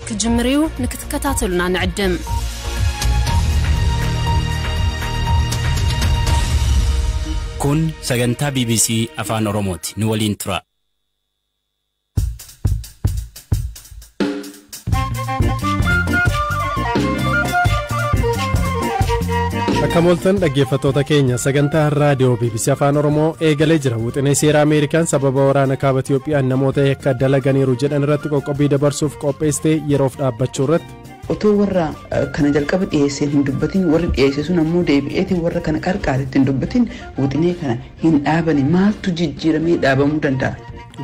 ክጅምር እዩ። ንክትከታተሉና ንዕድም። Kun sagantaa BBC Afaan Oromooti. Nu waliin tura. Akka mooltan dhaggeeffattoota keenya, sagantaa raadiyoo BBC Afaan Oromoo eegalee jira. Wixinee seera Ameerikaan sababa waraana kaaba Itiyoophiyaan namoota yakka dalaganiiru jedhan irratti qoqqobbii dabarsuuf qopheessite yeroof dhaabbachuu irratti. Otoo warra kana jalqaba dhiyeesseen hin dubbatin, warri dhiyeesse sun ammoo deebi'eetiin warra kana qarqaaretti hin dubbatin, wixinee kana hin dhaabani. Maaltu jijjiiramee dhaabamuu danda'a?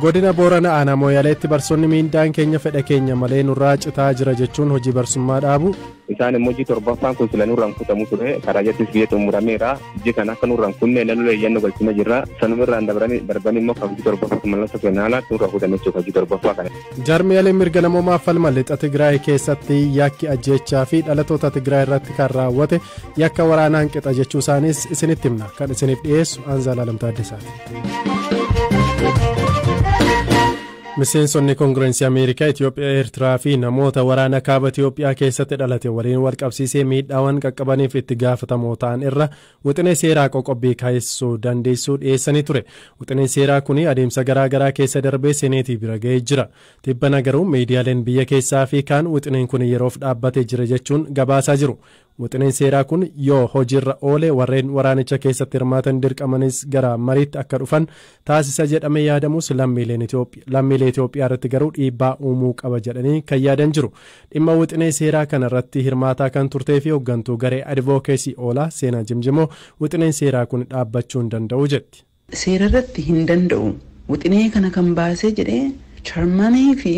Godina Boorana aanaa Mooyaleetti barsoonni miindaan keenya fedha keenya malee nurraa citaa jira jechuun hojii barsummaa dhaabu. Isaan immoo ji'a torbaffaan kun sila nurraan kutamu ture, karaa jettis biyya xumurameera. Ji'a kana akka nurraan kunne naannoo eeyyannoo galchina jirra. Sanumirraan darbanii immoo kan ji'a torbaffaa mallattoo kennaa nurraa kutame jechuudha ji'a torbaffaa kana. Jaarmiyaaleen mirga namoomaa falman lixa Tigraay keessatti yakki ajjeechaa fi dhalatoota Tigraay irratti kan raawwate yakka waraanaan qixa jechuu isaanis isinitti himna. Kan isiniif dhiyeessu Anzaalaa Lamtaaddesaati. Miseensonni Koongirensii Ameerikaa Itoophiyaa, Eertiraa fi namoota waraana kaaba Itoophiyaa keessatti dhalate waliin wal qabsiisee miidhaawwan qaqqabaniif itti gaafatamoo ta'an irra wixinee seeraa qoqqobbii kaayessuu dandeessuu dhiyeessanii ture. Wixineen seeraa kun adeemsa garaa garaa keessa darbee seneetii bira ga'ee jira. Tibbana garuu miidiyaaleen biyya keessaa fi kaan wixineen kun yeroof dhaabbatee jira jechuun gabaasaa jiru. Wixineen seeraa kun yoo hojiirra oole warreen waraanicha keessatti hirmaatan dirqamanis gara mariitti akka dhufan taasisa jedhamee yaadamus, lammiilee Itoophiyaa irratti garuu dhiibbaa uumuu qaba jedhanii kan yaadan jiru. Dhimma wixinee seeraa kana irratti hirmaataa kan turtee fi hooggantuu garee advokeesii oolaa Seenaa Jimjimoo wixineen seeraa kun dhaabbachuu hin danda'u jetti. Seera irratti hin danda'u. Wixinee kana kan baasee jedhee chairmanii fi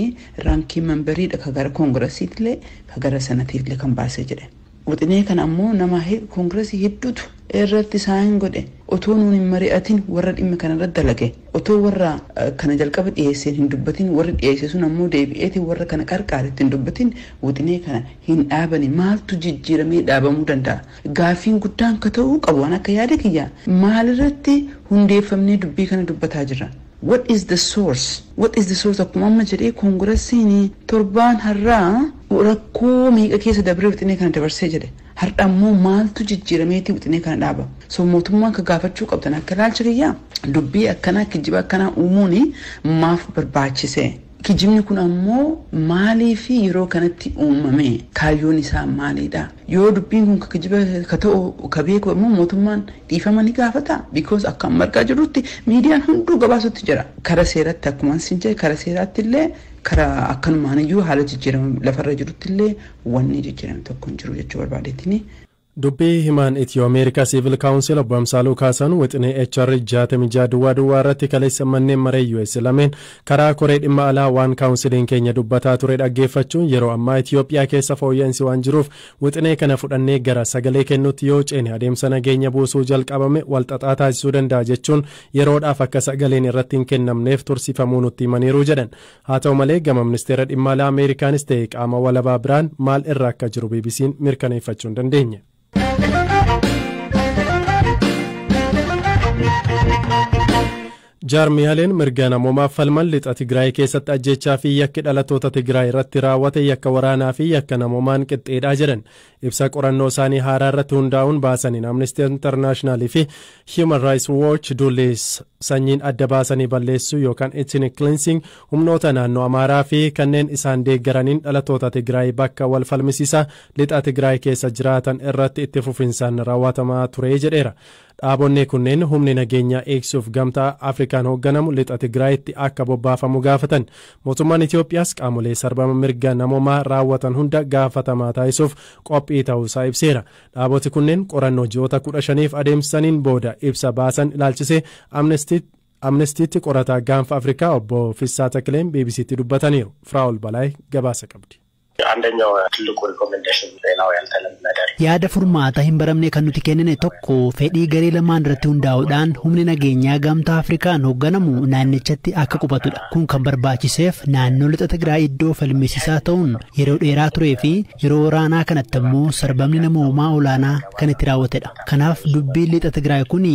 ranking memberiidha ka gara koongiresiitillee ka gara sanatiifillee kan baasee jedhe. Wixinee kana ammoo nama koongiresii hedduutu irratti isaan godhe. Otoo nuun hin mari'atin warra dhimma kana irratti dalage, otoo warra kana jalqaba dhiyeesseen hin dubbatin, warri dhiyeesse sun ammoo deebi'eetiin warra kana qarqaaretti hin dubbatin, wixinee kana hin dhaabani. Maaltu jijjiiramee dhaabamuu danda'a? Gaaffiin guddaan ka ta'uu qabu waan akka yaada kiyyaa maalirratti hundeeffamnee dubbii kana dubbataa jirra? What is the source? What is the source? Akkuma amma jedhee, koongiresiin torbaan har'aa rakkoo meeqa keessa dabree wixinee kana dabarsee jedhe. Har'a ammoo maaltu jijjiirameeti wixinee kana dhaaba? So mootummaan ka gaafachuu qabdan akka ilaalcha kiyyaa, dubbii akkanaa, kijiba akkanaa uumuun maaf barbaachise? Kijibni kun ammoo maalii fi yeroo kanatti uumame? Kaayyoon isaa maalidha? Yoo dubbiin kun kijiba ka ta'u ka beeku immoo mootummaan dhiifama ni gaafata. Because akka amma argaa jirrutti miidiyaan hunduu gabaasutti jira. Kara seeratti, akkuma sin jedhe, kara seeraatti illee, kara akkanumaan iyyuu haala jijjiirama lafarra jirutti illee wanni jijjiirame tokko hin jiru jechuu barbaadettini. Dubbii himaan Itiyoo Ameerikaa Civil Council obbo Amsaaluu Kaasan wixinee HR 6600 irratti kaleessa manneen maree US lameen karaa koree dhimma alaa waan kaawunsiliin keenya dubbataa ture dhaggeeffachuun, yeroo ammaa Itiyoophiyaa keessa fooyya'insi waan jiruuf wixinee kana fudhannee gara sagalee kennuutti yoo ceene adeemsa nageenya buusuu jalqabame walxaxaa taasisuu danda'a jechuun yeroodhaaf akka sagaleen irratti hin kennamneef tursiifamuu nutti himaniiru jedhan. Haa ta'u malee, gama ministeera dhimma alaa Ameerikaanis ta'e qaama walabaa biraan maal irra akka jiru BBC'n mirkaneeffachuu hin dandeenye. Jaarmiyaaleen mirga namoomaaf falman lixa Tigraay keessatti ajjechaa fi yakki dhalattoota Tigraay irratti raawwate yakka waraanaa fi yakka namoomaan qixxeedhaa jedhan. Ibsa qorannoo isaanii haaraa irratti hundaa'uun baasaniin, Amnesty International fi Human Rights Watch duulli sanyiin adda baasanii balleessuu yookaan ethnic cleansing humnoota naannoo Amaaraa fi kanneen isaan deeggaraniin dhalattoota Tigraay bakka wal falmisiisaa lixa Tigraay keessa jiraatan irratti itti fufinsaan raawwatamaa ture jedheera. Dhaabonni kunneen humni nageenyaa eegsuuf Gamtaa Afrikaan hoogganamu lixa Tigraayitti akka bobbaafamu gaafatan. Mootummaan Itoophiyaas qaamolee sarbama mirga namoomaa raawwatan hunda gaafatamaa taasisuuf qophii ta'uusaa ibseera. Dhaaboti kunneen qorannoo ji'oota 15f adeemsisaniin booda ibsa baasan ilaalchisee Amnestiitti qorataa gaanfa Afrikaa obbo Fissaa Takileen BBCtti dubbataniiru. Firaa'ol Balaay gabaasa qabdi. አንደኛው ትልቁ ሪኮሜንዴሽን ሌላው ያልተለመደ Yaada furmaataa hin baramne kan nuti kennine tokko fedhii garee lamaan irratti hundaa'uudhaan humni nageenyaa Gamtaa Afrikaan hoogganamu naannichatti akka qubatudha. Kun kan barbaachiseef naannoo lixa Tigraay iddoo falmisiisaa ta'uun yeroo dheeraa turee fi yeroo waraanaa kanatti immoo sarbamni namoomaa olaanaa kan itti raawwatedha. Kanaaf dubbiin lixa Tigraay kun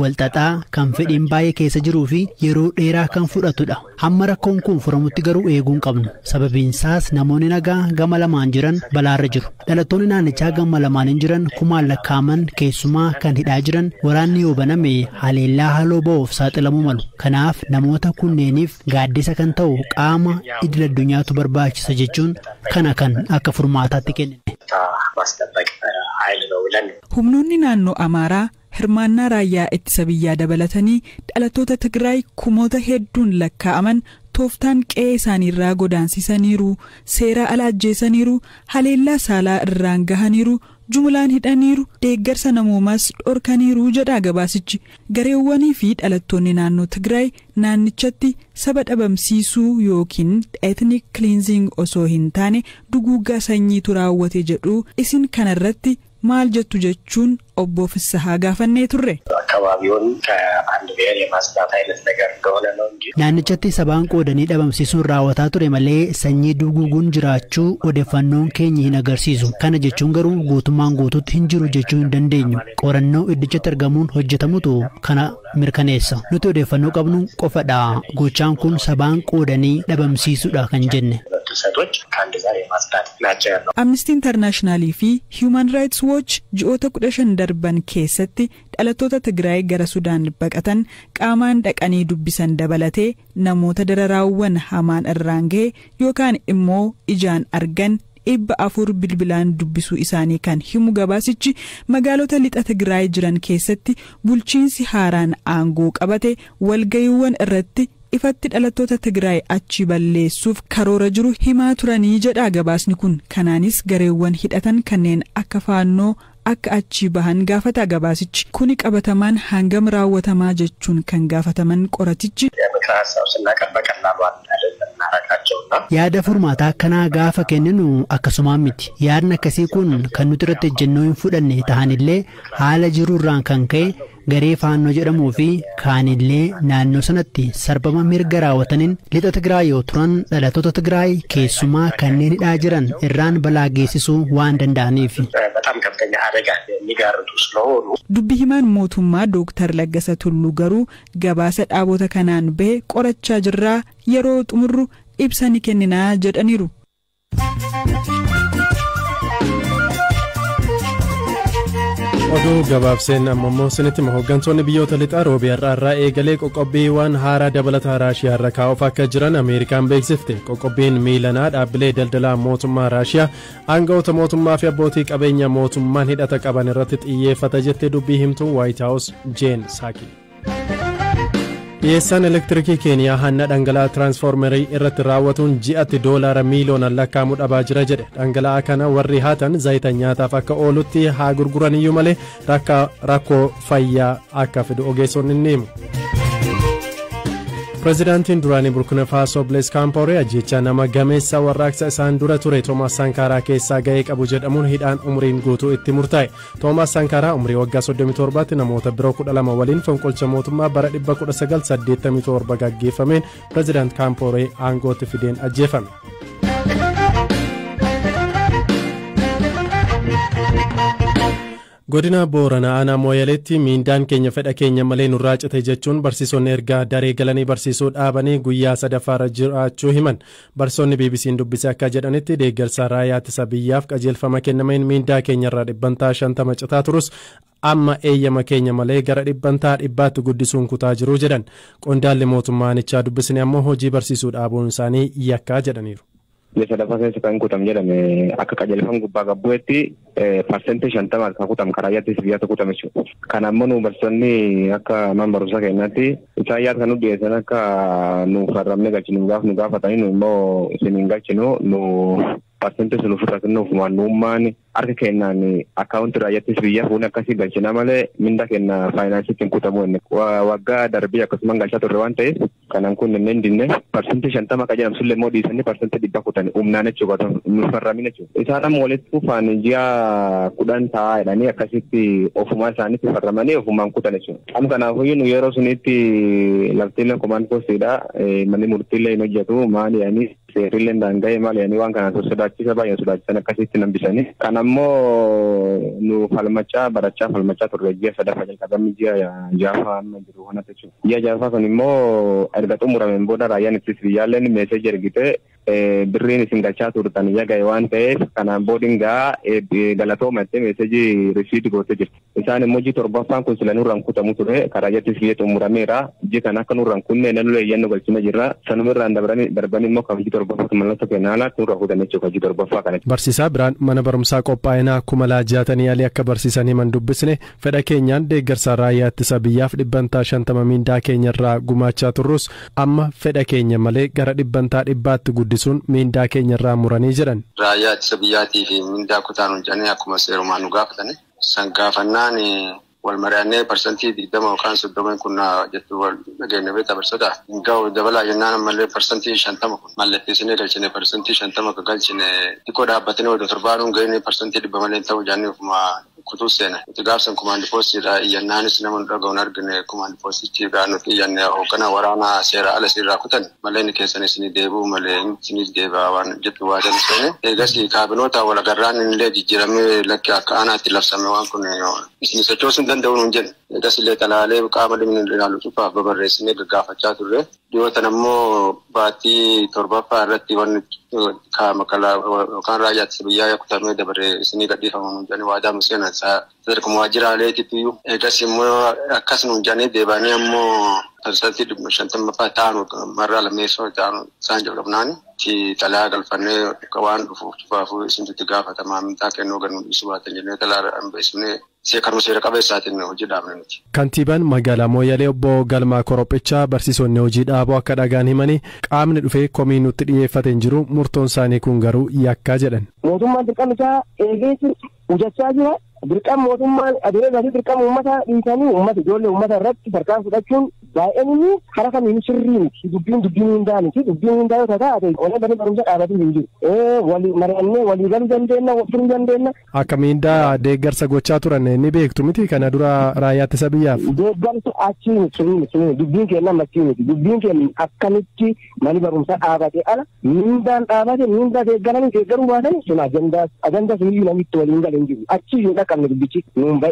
walxaxaa kan fedhiin baay'ee keessa jiruu fi yeroo dheeraa kan fudhatudha. Hamma rakkoon kun furamutti garuu eeguu hin qabnu. Sababiinsaas namoonni nagaa gama lamaan jiran balaarra jiru. Dhalattoonni naannichaa gama lamaaniin jiran kumaan lakkaa'aman, keessumaa kan hidhaa jiran, waraanni yoo baname haleellaa haaloo ba'uuf saaxilamuu malu. Kanaaf namoota kunneeniif gaaddisa kan ta'u qaama idil addunyaatu barbaachisa jechuun kana kan akka furmaataatti kennine. ማስጠበቅ ኃይል ነው ብለን Humnoonni naannoo Amaaraa hirmaannaa raayyaa ittisa biyyaa dabalatanii dhalattoota Tigraay kumoota hedduun lakkaa'aman tooftaan qe'ee isaaniirraa godaansisaniiru, seera ala ajjeesaniiru, haleellaa saalaa irraan gahaniiru, jumlaan hidhaniiru, deeggarsa namoomaas dhorkaniiru jedha gabaasichi. Gareewwanii fi dhalattoonni naannoo Tigraay naannichatti saba dhabamsiisuu yookiin ethnic cleansing osoo hin taane duguuggaa sanyiitu raawwate jedhu. Isin kanarratti maal jettu jechuun obbo Fissahaa gaafannee turre. አካባቢውን ከአንድ ብሔር የማጽዳት አይነት ነገር እንደሆነ ነው እንጂ Naannichatti sabaan qoodanii dhabamsiisuun raawwataa ture malee sanyii duguuguun jiraachuu odeeffannoon keenya hin agarsiisu. Kana jechuun garuu guutummaan guutuutti hin jiru jechuu hin dandeenyu. Qorannoo iddichatti argamuun hojjetamutu kana mirkaneessa. Nuti odeeffannoo qabnu qofadha. Gochaan kun sabaan qoodanii dhabamsiisuudha kan jenne. ድርሰቶች ከአንድ ዘር የማጽዳት ናቸው ያለው። Amnesty Internationalii fi Human Rights Watch ji'oota 15 darban keessatti dhalattoota Tigraay gara Sudaan baqatan qaamaan dhaqanii dubbisan dabalatee namoota dararaawwan hamaan irraan gahe yookaan immoo ijaan argan 400 bilbilaan dubbisuu isaanii kan himu gabaasichi, magaalota lixa Tigraay jiran keessatti bulchiinsi haaraan aangoo qabate walgayiiwwan irratti ifatti dhalattoota Tigraay achi balleessuuf karoora jiru himaa turanii jedha gabaasni kun. Kanaanis gareewwan hidhatan kanneen akka Faannoo akka achi bahan gaafata gabaasichi. Kuni qabatamaan hangam raawwatamaa jechuun kan gaafataman qoratichi, የምክር ሀሳብ ስናቀርብ በቀላሉ አይደለም እናረቃቸውና Yaada furmaataa akkanaa gaafa kenninu akkasumaan miti. Yaadni akkasii kun kan nuti irratti ejjennoo hin fudhanne tahanillee, haala jiruurraan kan ka'e garee Faannoo jedhamuu fi kaanillee naannoo sanatti sarbama mirga raawwataniin lixa Tigraay yoo turan dhalattoota Tigraay keessumaa kanneen hidhaa jiran irraan balaa geessisuu waan danda'aniif. በጣም ከፍተኛ አደጋ የሚጋርጡ ስለሆኑ Dubbi himaan mootummaa Dooktar Laggasa Tulluu garuu gabaasa dhaabota kanaan bahe qorachaa jirraa, yeroo xumurru ibsa ni kenninaa jedhaniiru. Oduu gabaabseen amma immoo isinitti hima. Hooggantoonni biyyoota lixaa roobii har'aa irraa eegalee qoqqobbiiwwan haaraa dabalataa Raashiyaa irra kaa'uuf akka jiran Ameerikaan beeksifte. Qoqqobbiin miilanaa dhaabbilee daldalaa mootummaa Raashiyaa, aangawoota mootummaa fi abbootii qabeenya mootummaan hidhata qaban irratti xiyyeeffata jettee dubbii himtuun Waayit Haawus Jeen Saaki. Dhiyeessaan elektirikii Keeniyaa hanna dhangala'aa tiraansfoormerii irratti raawwatuun ji'atti doolaara miiliyoonaan lakkaa'amu dhabaa jira jedhe. Dhangala'aa kana warri haatan zayita nyaataaf akka oolutti haa gurguraniyyuu malee rakkoo fayyaa akka fidu ogeessonni ni himu. Pireezidaantiin duraanii Burkina Faasoo Blaise Compaoré ajjeechaa nama gameessa warraaqsa isaan dura ture Toomaas Sankaaraa keessaa ga'ee qabu jedhamuun hidhaan umriin guutuu itti murtaa'e. Toomaas Sankaaraa umrii waggaa 37tti namoota biroo 12 waliin fonqolcha mootummaa bara 1987 gaggeeffameen Pireezidaant Compaoré aangootti fideen ajjeefame. Godina Booranaa aanaa Mooyaleetti miindaan keenya fedha keenya malee nurraa cite jechuun barsiisonni ergaa daree galanii barsiisuu dhaabanii guyyaa sadaffaarra jiraachuu himan. Barsiisonni BBC'n dubbise akka jedhanitti, deeggarsa raayyaa ittisa biyyaaf qajeelfama kennameen miindaa keenyarraa 50% citaa turus, amma eeyyama keenya malee gara 100%tti guddisuun kutaa jiru jedhan. Qondaalli mootummaa aanichaa dubbisne ammoo hojii barsiisuu dhaabuun isaanii yakkaa jedhaniiru. Ji'a sadaffaa keessa kan kutam jedhame akka qajeelfama gubbaa gabbu'etti 50% kan kutam karaa ittisa biyyaatti kutame jechuudha. Kana ammoo nu barsiisonni akka mana barumsaa keenyaatti isaan yaada kan nu dhiyeessan akka nu farramne galchinu gaaf nu gaafatanii, nu immoo isin hin galchinu nu Parsentii sun ofirraa kennuuf waanummaan harka kennaan akkaawuntii raayyaattis biyya fuun akkasii galchina malee minda kenna faayinaansiitti hin kutamu inni. Waggaa darbii akkasuma galchaa turre waan ta'eef kanaan kun inni dinne 50% akka jedhamu sullee immoo dhiisanii 100% kutani humnaan jechuudha nu farramin jechuudha. Isaan amma walitti fufaan ji'a 10 taa'aa jedhanii akkasitti ofumaa isaaniitti farramanii ofumaan kutan jechuudha. Amma kanaafuyyuu nu yeroo sunitti laftiileen komaand poostiidha manni murtiillee hin hojjetu maali jedhanii seerrillee daanga'ee maali jedhanii waan kana sodaachisa baay'ee sodaachisan akkasitti nambisanii. Kan ammoo nu falmachaa barachaa falmachaa turre ji'a sadaffaa jalqabamni ji'a ja'affaa amma jiru kanatti jechuudha. Ji'a ja'affaa kun immoo erga xumurameen booda raayyaan ittis biyyaalleen meeseeji ergite birriin isin galchaa turtan ga'e waan ta'eef kanaan boodiin gaa galatooma jettee meeseejii risiitii gootee jirti. Isaan immoo ji'a torbaffaan kun sila nurraan kutamu ture karaa jettis biyya xumurameera. Ji'a kana akka nurraan kunne nanulee iyyannoo galchina jirra. Sanumirraan darbanii immoo kan ji'a torbaffaa mallattoo kennaa nurraa kutan jechuudha ji'a torbaffaa kana. Barsiisaa biraan mana barumsaa qophaa'inaa 6060 alii akka barsiisan himan dubbisne fedha keenyaan deeggarsa raayyaa ittisa biyyaaf 50% miindaa keenyarraa gumaachaa turrus amma fedha keenya malee gara 100%tti guddisuun miindaa keenyarraa muranii jiran. Raayyaa ittisa biyyaatii fi miindaa kutaan hojjannee akkuma seerumaan nu gaafatani. San gaafannaan wal mari'annee 20% yookaan 30 kun jettu wal dhageenye beektaa barsiisota. Ga'u dabalaa jennaan ammallee 50% kun mallatteessinee galchine 50% akka galchine xiqqoo dhaabbatanii odoo torbaanuun ga'inee 100% malee ta'uu jaannee ofuma kutuu seena. Nuti gaafsan kumaandi poostiidha iyyannaanis nama nu dhaga'uun argine kumaandi poostichiidha nuti iyyanne hoogganaa waraanaa seera ala sirraa kutan malee inni keessan isinii deebi'u malee isiniif deebi'a waan jettu waadan seene. Eegas kaabinoota wal agarraan illee jijjiiramee lakki akka aanaatti labsame waan kun isin sochoosuu hin danda'u nuun jedhe. Eegas illee xalaalee qaama dhimmi ilaalu cufaaf babarreessinee gaggaafachaa turre. Dhiyootan ammoo baatii torbaffaa irratti wanni yookaan raayyaa ittisa biyyaa kutamee dabaree isinii gadhiifamu nuun jedhanii waadaa nu seenan sadarkuma waajjiraaleetitti iyyuu. Eegas immoo akkas nuun jedhanii deebanii ammoo 50% ta'an marraa lammeessoo ta'an isaan jalqabnaan xalaa galfannee waan dhufuuf cufaafuu isintu gaafatamaa mindaa kennuu gannu dhiisuu baatan jennee xalaa hambeessifnee seekaruma seera qabeessaatiin hojii dhaabne nuti. Kantiibaan magaalaa Mooyyalee obbo Galmaa Korophichaa barsiisonni hojii dhaabuu akka dhagaan himanii qaamni dhufee komii nutti dhiyeeffate hin jiru murtoon isaanii kun garuu yakkaa jedhan. Mootummaan dirqama isaa eegee hojjechaa jira. Dirqama mootummaan adeemsa fi dirqama uummata dhiisanii uummata ijoollee uummata irratti tarkaanfii fudhachuun baay'een karaa kamiin sirrii miti. Dubbiin dubbiin hundaa miti. Dubbiin hundaa yoo taate olee barumsa dhaabatee hin jiru. Walii mari'annee walii galuu dandeenya, furuu dandeenya. Akka miindaa deeggarsa gochaa turan ni beektu miti kana dura raayyaa ittisa biyyaaf. Deeggarsi achii miti miti dubbiin keenya achii miti. Dubbiin keenya akkamitti mani barumsa dhaabatee ala miindaan dhaabate miindaa deeggaranii deeggaruu baatanii sun ajandaa ajandaa sun iyyuu namitti waliin galee hin jiru. Achii hin dhaqqabne dubbichi.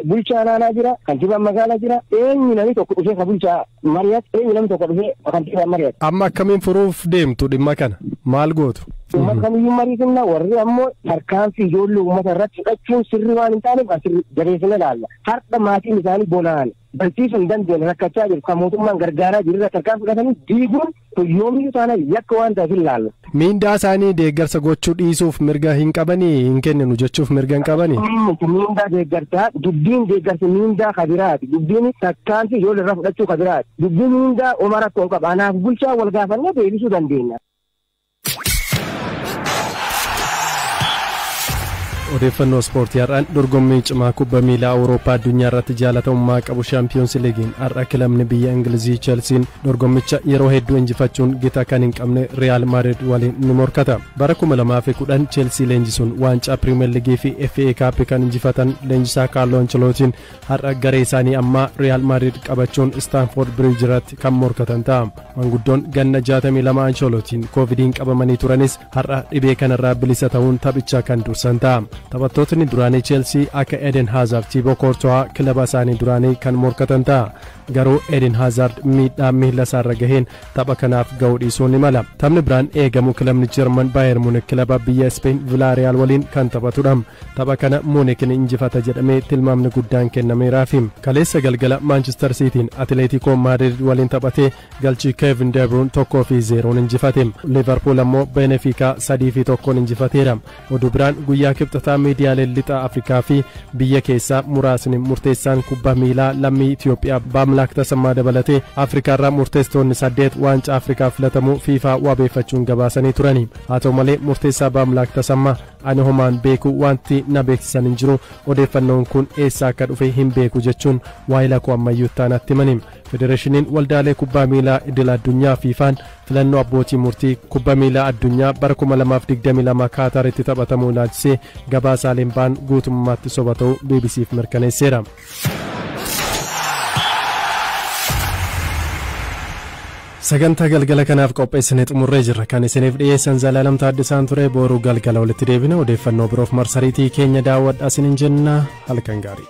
Bulchaa naannaa jira, kantiibaan magaalaa jira, eenyu namni tokko dhufee ka bulchaa mari'atu, eenyu namni tokko dhufee kantiibaan mari'atu. Amma akkamiin furuuf deemtu dhimma kana? Maal gootu? Uummata kamiyyuu mariisinna warri ammoo tarkaanfii ijoollee uummata irratti fudhachuun sirrii waan hin taaneef asirri jabeessine ilaalla. Har'a maatiin isaanii bonaan barsiisuu hin dandeenye rakkachaa jiru kan mootummaan gargaaraa jiru irra tarkaanfii fudhatanii diiguun yoomiyyuu taanaan yakka waan ta'eef ilaalla. Miindaa isaanii deeggarsa gochuu dhiisuuf mirga hin qabanii hin kenninu jechuuf mirga hin qabanii. Miindaa deeggarsaa dubbiin deeggarsi miindaa kabiraati dubbiin tarkaanfii ijoollee irraa fudhachuu kabiraati dubbiin miindaa oma rakkoo hin qabu anaaf bulchaa wal gaafannee deebisuu dandeenya. Odeeffannoo ispoortii har'aan dorgommii cimaa kubbaa miilaa Awurooppaa addunyaa irratti jaalatamummaa qabu Shaampiyoons Liigiin har'a kilabni biyya Ingilizii Chelsiin dorgommicha yeroo hedduu injifachuun gita kan hin qabne Real Madrid waliin ni morkata. Bara 2010 Chelsea leenjisuun waancaa Pirimeer Liigii fi FA Cup kan injifatan leenjisaa Kaarloo Ancelootiin har'a garee isaanii ammaa Real Madrid qabachuun Stamford Bridge irratti kan morkatan ta'a. Manguddoon ganna 62 Ancelootiin Koovidiin qabamanii turanis har'a dhibee kanarraa bilisa ta'uun taphicha kan dursan ta'a. Taphattootni duraanii Chelsea akka Eden Hazard, Thibaut Courtois kilaba isaanii duraanii kan morkatan ta'a. Garuu Eden Hazard miidhaa miila isaarra gaheen tapha kanaaf ga'uu dhiisuu ni mala. Taphni biraan eegamu kilabni Jarman Bayern Munich kilaba biyya Spain Villarreal waliin kan taphatudha. Tapha kana Munich ni injifata jedhamee tilmaamni guddaan kennameeraafi. Kaleessa galgala Manchester Cityin Atletico Madrid waliin taphatee galchii Kevin De Bruyne 1-0 injifate. Liverpool ammoo Benfica 3-1 injifateera. Oduu biraan guyyaa kibxata dabalataa miidiyaaleen lixa Afrikaa fi biyya keessaa muraasni murteessaan kubbaa miilaa lammii Itiyoophiyaa Baamlaak Tasammaa dabalatee Afrikaarraa murteessitoonni 8 waancaa Afrikaa filatamuu FIFA wabeeffachuun gabaasanii turani. Haa ta'u malee murteessaa Baamlaak Tasammaa ani homaan beeku, wanti na beeksisan hin jiru, odeeffannoon kun eessaa akka dhufe hin beeku jechuun waa'ee koo ammayyuu taanatti himani. Federeeshiniin waldaalee kubbaa miilaa idil addunyaa FIFAn filannoo abbootii murtii kubbaa miilaa addunyaa bara 2022 Kaataaritti taphatamuu ilaalchisee gabaasaaleen ba'an guutummaatti soba ta'uu BBCf mirkaneesseera. Sagantaa galgala kanaaf qopheessine xumurree jirra. Kan isiniif dhiyeessan Zalaalam Taaddasaan ture. Booruu galgala walitti deebina. Odeeffannoo biroof marsariitii keenya daawwadhaa isiniin jenna. Halkan gaarii.